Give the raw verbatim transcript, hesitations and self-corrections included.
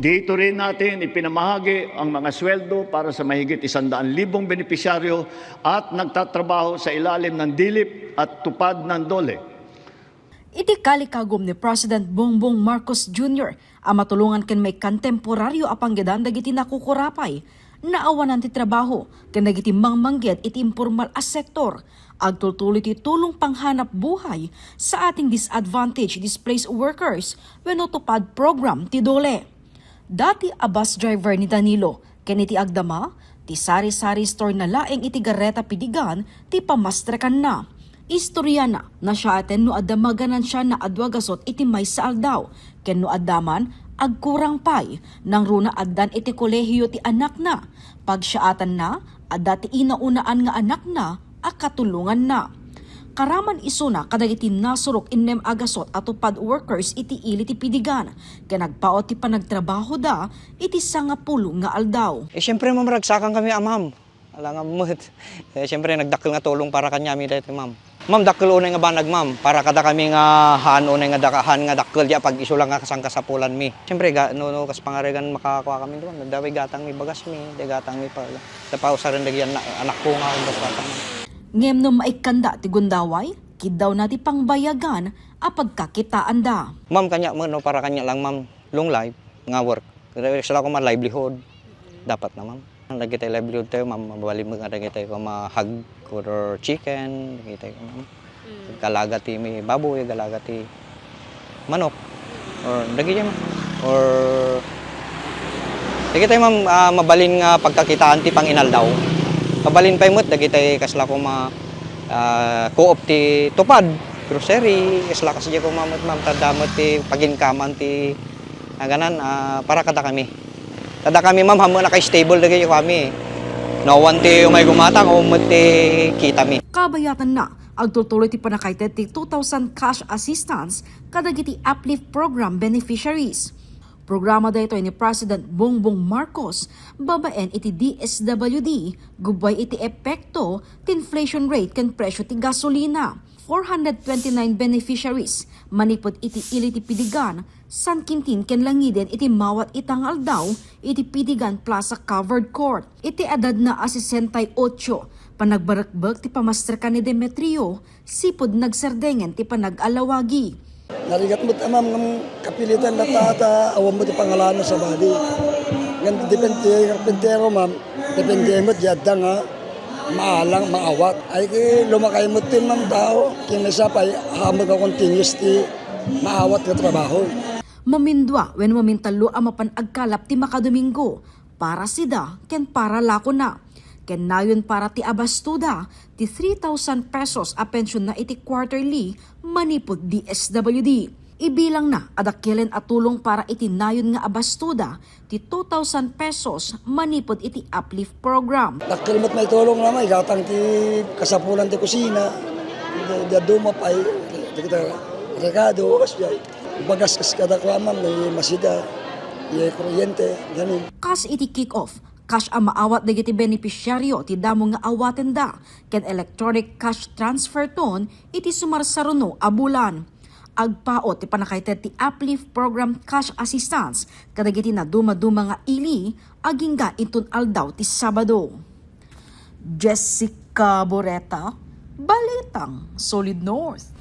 Dito rin natin ipinamahagi ang mga sweldo para sa mahigit isang daan libong benepisyaryo at nagtatrabaho sa ilalim ng DILIP at TUPAD ng DOLE. Iti kalikagum ni President Bongbong Marcos Junior a matulongan ken maikkan temporaryo a panggedan dagiti nakukurapay, naawanan ti trabaho ken dagiti mangmangged iti impormal a sektor, agtultuloy ti tulong panghanap buhay sa ating disadvantaged displaced workers wenno TUPAD program ti DOLE. Dati a bus driver ni Danilo ken iti agdama, ti sari-sari store na laeng iti Garreta Pidigan ti pamastrekanna. Istoriana, nasiaten no adda maganansiana a dua gasut iti maysa aldaw, ken no adda man, agkurang pay, nangruna addan iti kolehiyo ti anakna. Pagsiyaatanna, adda ti inaunaan nga anakna a katulonganna. Karaman isuna kadagiti nasurok innem a gasut a TUPAD workers iti ili ti Pidigan, ken nagpaut ti panagtrabahoda iti sangapulo nga aldaw. Eh, siyempre, ma'am, ragsakan kami, ah, ma'am. Alangan met. Eh, siyempre, nagdakkel nga tulong para kanyami daytoy, ma'am. Ma'am, dakkel unay nga banag, ma'am. Para kadakami nga haan unay nga daka-, haan nga dakkel, di pag-isu lang nga kasangkasapulanmi. Siyempre, ga-, no, no, kas pangarigan makakua kami, ma'am. Daway gatangmi bagasmi, di gatangmi pa. Tapausa rin dagiti anak-, anakko nga agdasatan. Ngem no maikkanda ti gundaway, kiddawna ti pangbayagan a pagkakitaanda. Ma'am, kanya mo, no, para kanya lang, ma'am, long life nga work. Kaya sila ko ma livelihood. Dapat na, ma'am. Dagiti livelihood tayo, ma'am, mabalin mo nga dagiti ko ma hog or chicken, dagiti ko, ma'am. Kalaga ti may baboy, kalaga ti manok. Or dagiti, ma'am. Or dagiti, ma'am, ah, mabalin nga pagkakitaan ti panginaldaw. Mabalin pay met dagiti kasla ko ma, ah, co-op ti TUPAD, grocery, kasla kasi ko, ma'am, ma'am, tanda met ti paginkaman ti, ah, ganan, ah, para kada kami. Kada kami, ma'am, hammo naka-stable dagiti kami. No one ti umay gumatang, o met ti kitami. Kabayatanna, agtultuloy ti panakaited ti two thousand cash assistance kadagiti uplift program beneficiaries. Programa daytoy ni President Bongbong Marcos babaen iti D S W D, gubbay iti epekto ti inflation rate ken presyo ti gasolina. Four hundred twenty-nine beneficiaries manipud iti ili ti Pidigan, San Quintin ken Langiden iti mawat ita nga aldaw iti Pidigan Plaza Covered Court. Iti edadna a sesenta y ocho, panagbarekbek ti pamastrekan ni Demetrio, sipud nagserdengen ti panag-alawagi. Narigat met, ma'am, ngem kapilitan latta ta awan met ti pangalanna sabali. Ngem depende, karpentero, ma'am, depende met di adda nga maalang, maawat. Ay, ki lumakay met ti, ma'am, tao, kinesa pay, haan met nga continuous ti maawat nga trabaho. Mamindua wenno mamintallo a mapan agkalap ti makadomingo para sida ken para lakona. Ken nayon para ti abastoda ti three thousand pesos a pensionna iti quarterly manipud D S W D. Ibilangna a dakkelen a tulong para iti nayon nga abastoda ti two thousand pesos manipud iti uplift program. Dakkel met maitulong na maigatang ti kasapulan ti kusina. Di, di aduma pay, di kita rekado, kas jay. Bagas kas kada kuan, ma'am, may masida, may kuryente, ganun. Kas iti kick-off, cash a maawat dagiti benepisyaryo ti damo nga awatenda ken electronic cash transfer ton iti sumarsaruno a bulan. Agpaut ti panakaited ti uplift program cash assistance kadagiti naduma-duma nga ili agingga inton aldaw ti Sabado. Jessica Boreta, Balitang Solid North.